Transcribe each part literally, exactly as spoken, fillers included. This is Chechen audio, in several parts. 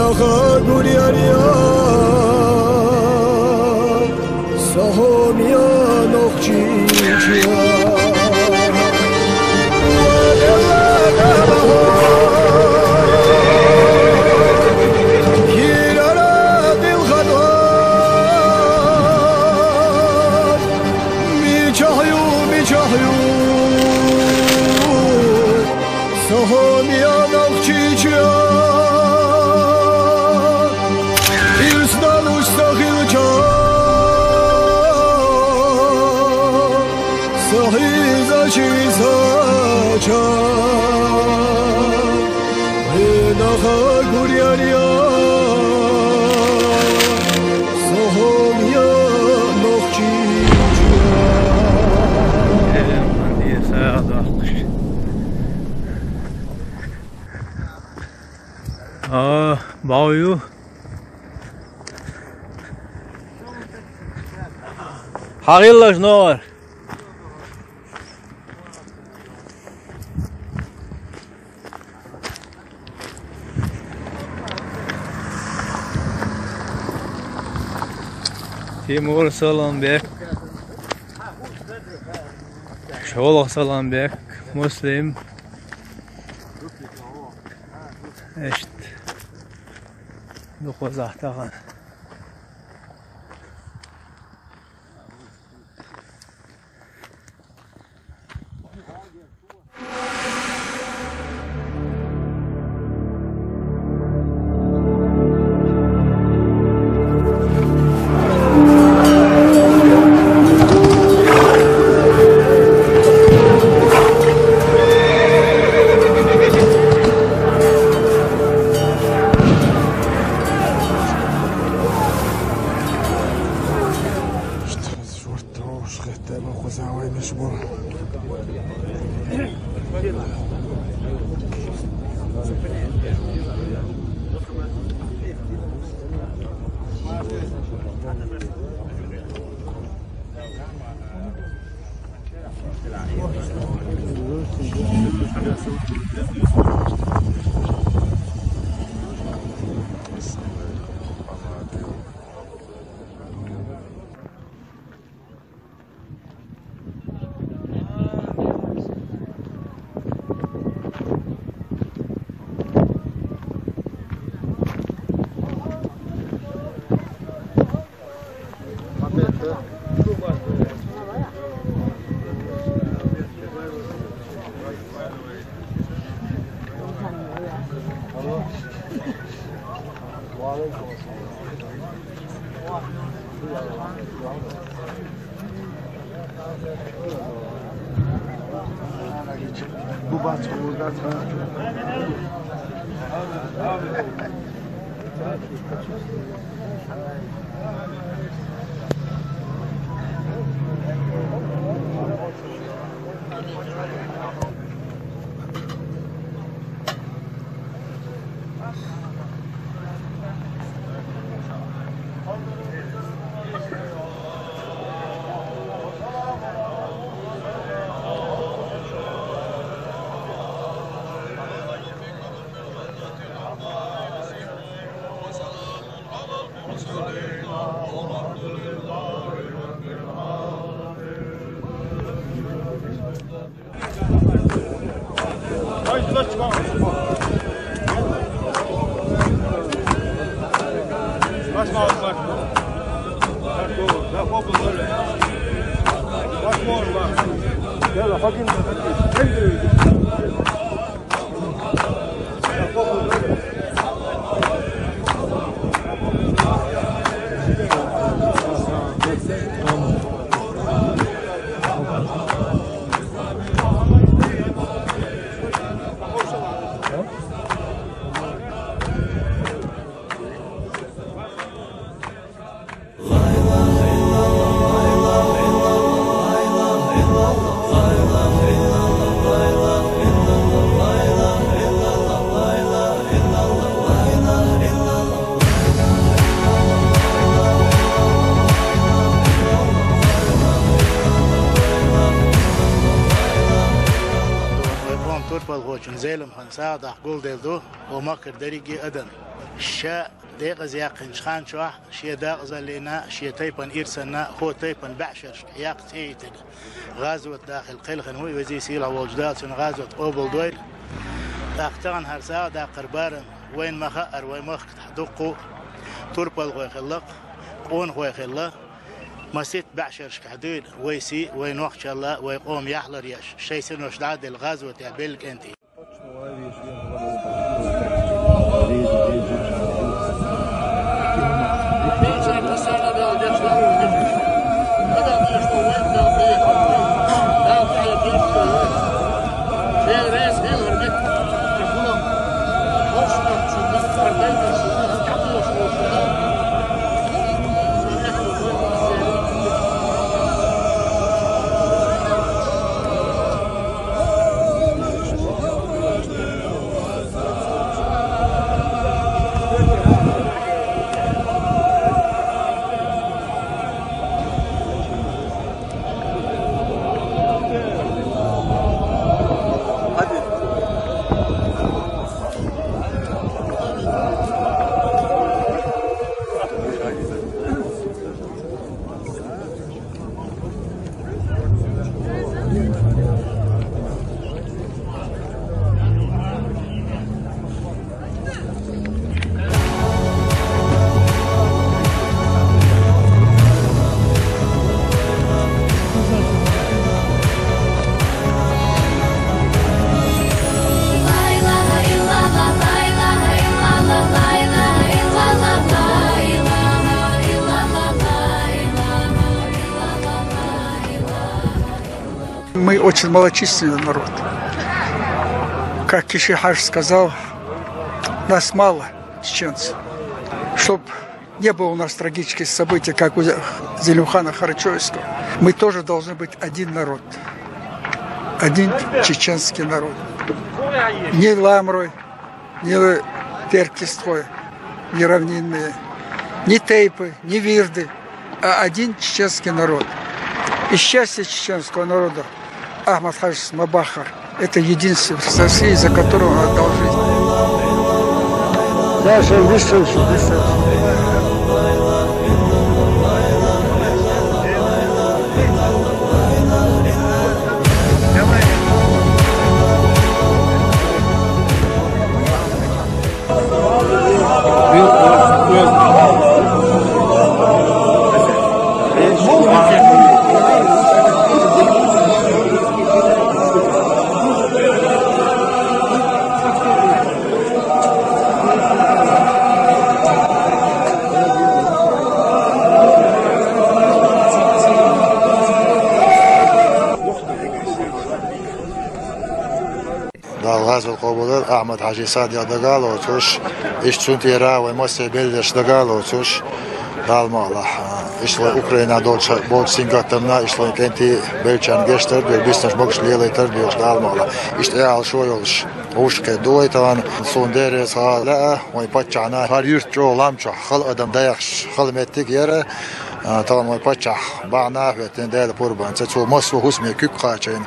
Аха гуръяря, сагьам я Нохчийчи. Мичахь ю, мичахь ю, сагьам я Нохчийчи. Ирс далуш са хилча, са хьизачи сача. Вена хагур яр я, сагьам я Нохчийчи. Э, ман дие сагъ дахъуш. А, бав ю. Гьагъиллаш ногъар. Тимур Саламбек. Шолгъ Саламбек. Муслим. Эшт. Дукъу захтагъан. Шуртта вовшахетта ма хоза вайнаш бу. Вайрон турпалхочун зелимхан сагъ дахъ гулдел ду, ва макр дерриге адан. Ша декъаза яьккхинчу хан чохь шен декъазаллина, шен тайпана ирсанна, хӀокху тайпана баьӀшерашка хьекха цӀе йитина гӀазот дахийла кхелхина ву и, везий сийлахь волчу Дала цуьнан гӀазот къобалдойла. ТӀаккха тахана хӀара сагӀа даккхар барам вайна ма хаъара, вайн махкахь дуккха а турпалхой хилла-кх, къонахой хилла. Масийтта баьӀшерашкахь дуьйна вай сий, вай нохчалла, вай къоман яхь ларъеш, шайн синош дӀа а делла, гӀазотехь белла кӀентий. Мы очень малочисленный народ. Как Киши-Хьажа сказал, нас мало, чеченцев. Чтоб не было у нас трагических событий, как у Зелимхана Харачоевского, мы тоже должны быть один народ, один чеченский народ. Не ламрой, не теркистхой, не равнинные, не тейпы, не вирды, а один чеченский народ. И счастье чеченского народа, Ахмад Хаджис Мабахар, это единственный в России, за которого он отдал жизнь. Дальше, дальше, дальше. Дала гӀазот къобалдойла Ахьмад-Хьаьжин сагӀа дагахь а лоцуш, иштта цунна тӀера вай массо а белларш дагахь а лоцуш, Дала мукъ лахь, иштта вай Украина долчу, болчу сингаттамна, иштта вайн кӀентий беллачарна гечдар а доьлла, биснарш могуш лелайтар а доьлуш, Дала мукъ лахь. Иштта Ӏалашо йолуш вовшахкхетта ду вай тахана, суна дерриг а ца лаьа, вайн паччахьна хӀара юьрт чӀогӀа лам чохь хала адам дайхьаш хала меттиг а яра, тахана вайн паччахь бахьана а хӀоьттина Делан пурбанца, цо массо а хӀусаме куьг кхачийна.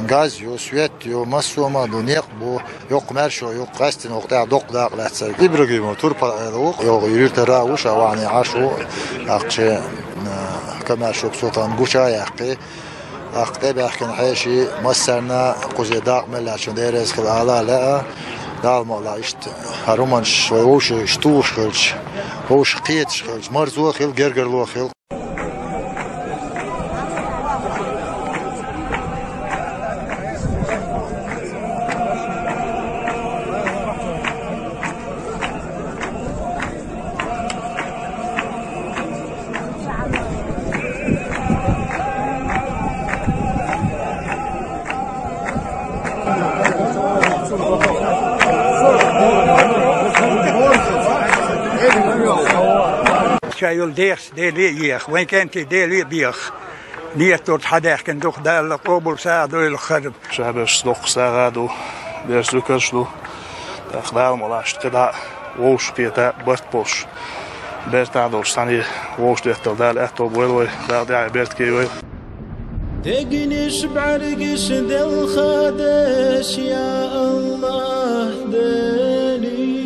Газ ю, свет ю, массо а ма ду, некъ бу, йоккха маьршо ю, къаьстина вокху тӀехь доккха дакъа лаьцнарг. Ибрагимов Турпал-Ӏела ву, йогӀу юьртара а ву, ша вахьане Ӏаш ву, тӀаккха шен, а, комаьршо цо тахана гуча а яьккхи. ТӀаккха тӀебаьхкина хьеший массарна а кхуза дакъа мел лаьцначун дерриг а хила ала а лаьа, Дала мукъ лахь иштта хӀара хӀуманаш вай вовшашна тухуш хилча, вовшах кхеташ хилча, марзо а хила, гергарло а хила. Ша йолу дехас Деле а еха, вайн кӀентий Деле а беха. Нийят долчу хьадаьхкина ду-кх, Дала къобал сагӀа дойла хӀара. Шаберш доккха сагӀа ду, берш зуькарш ду. ТӀаккха Дала мукъ лахь, кхидӀа а вовшахкхета барт болуш, бертахь долуш цхьаьна вовшахтеттал Дала аьтто бойла вай, Дала тӀаьхье беркате йойла. Дегнаш бӀаьргаш делхадеш, я АллахӀ, Дели.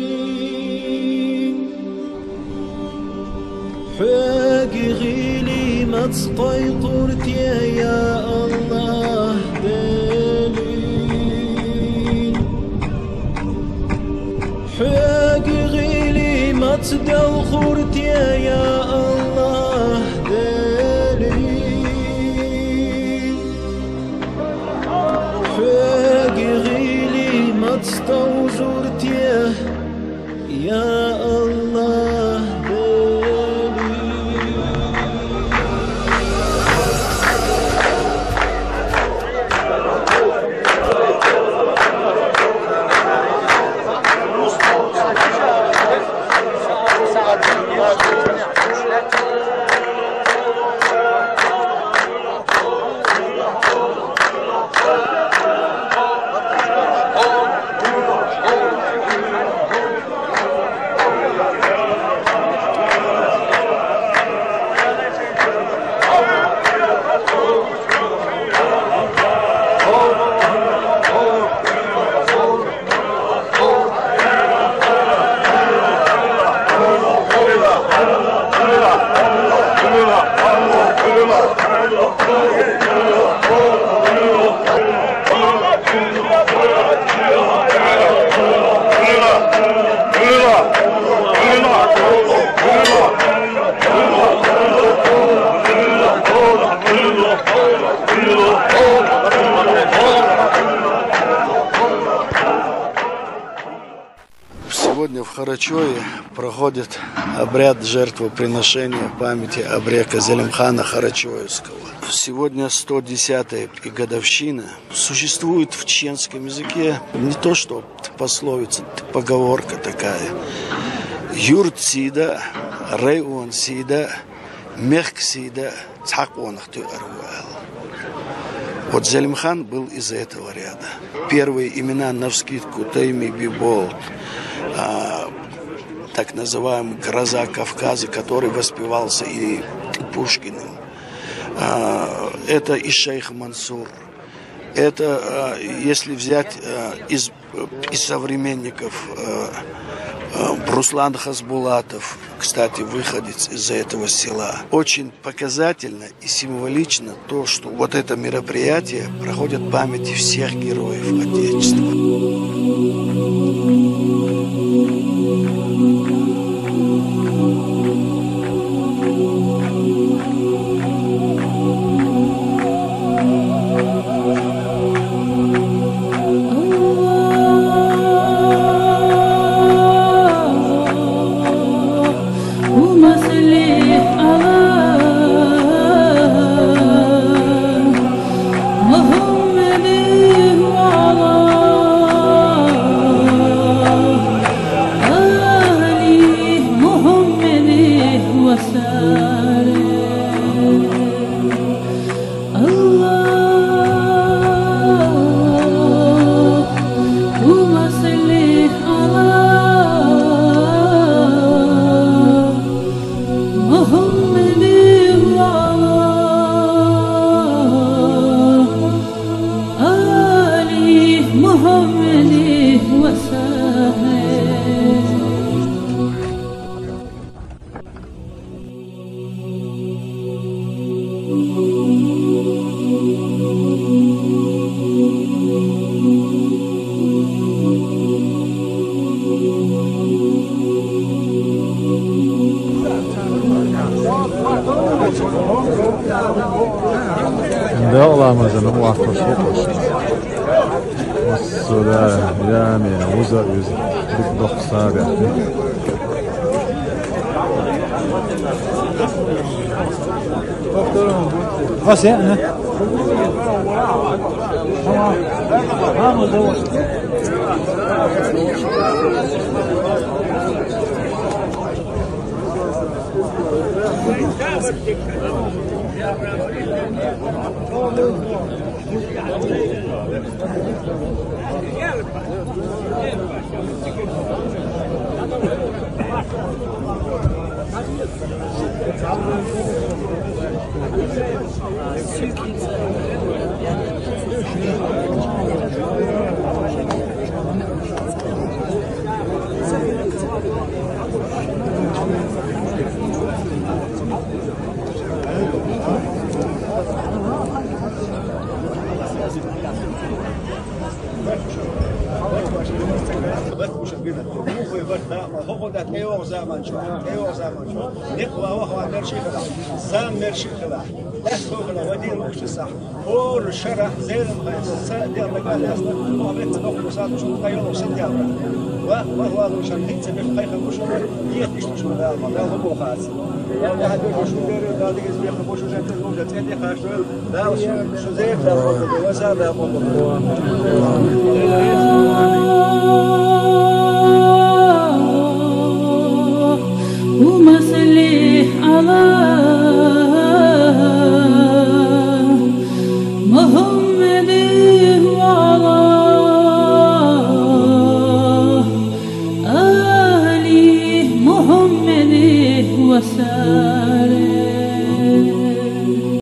Хьоьга гӀийли маца кхойкхур те, я Аллахь, Делий? Хьоьга гӀийли маца делхур те, я Аллахь, Делий? Хьоьга гӀийли маца товзур те, я Аллахь, Делий? Сегодня в Харачое проходит обряд жертвоприношения памяти абрека Зелимхана Харачоевского. Сегодня сто десятая и годовщина. Существует в чеченском языке не то что пословица, поговорка такая: «Юрт сийда, район сийда, мехк сийда, цхьа къонах туьар ву», — аьлла. Вот Зелимхан был из этого ряда. Первые имена навскидку: Тайми Биболт, а, так называемый «Гроза Кавказа», который воспевался и Пушкиным. А, это и шейх Мансур. Это, а, если взять, а, из, из современников, а, а, Руслан Хасбулатов, кстати, выходец из этого села. Очень показательно и символично то, что вот это мероприятие проходит в памяти всех героев Отечества. اللهم صل على محمد وعلى آل محمد وسلم. اللهم صل على محمد وعلى آل محمد وسلم. Да, ламазын вахташ хӀокхуш. Массо а яме, уза уьза, дика доккха сагӀа. Вас я, а? ТӀейогӀу заман чу, тӀейогӀу заман чу. Некъ ва ваха мерчи хила, зам мерчи хила. Лаьцна хила, ва дин лукхача сахь. ХӀора шарахь зеран пайса, са дегӀ дага лаьцна, хӀора бетта нохчо сатуш, ткъа йолу сентябрь. Ва, ва, ва, ва, шан хӀинца беш кхайкха гуш, дехьа иштта шу Дала, Дала хӀун боху аса. Дала тӀаьхьа беш шу дерриг, Дала дигаз беха гуш, шу шан тӀе лужа цӀе тӀе хаш вел. اللهم صل على محمد وعلى آل محمد وسلم.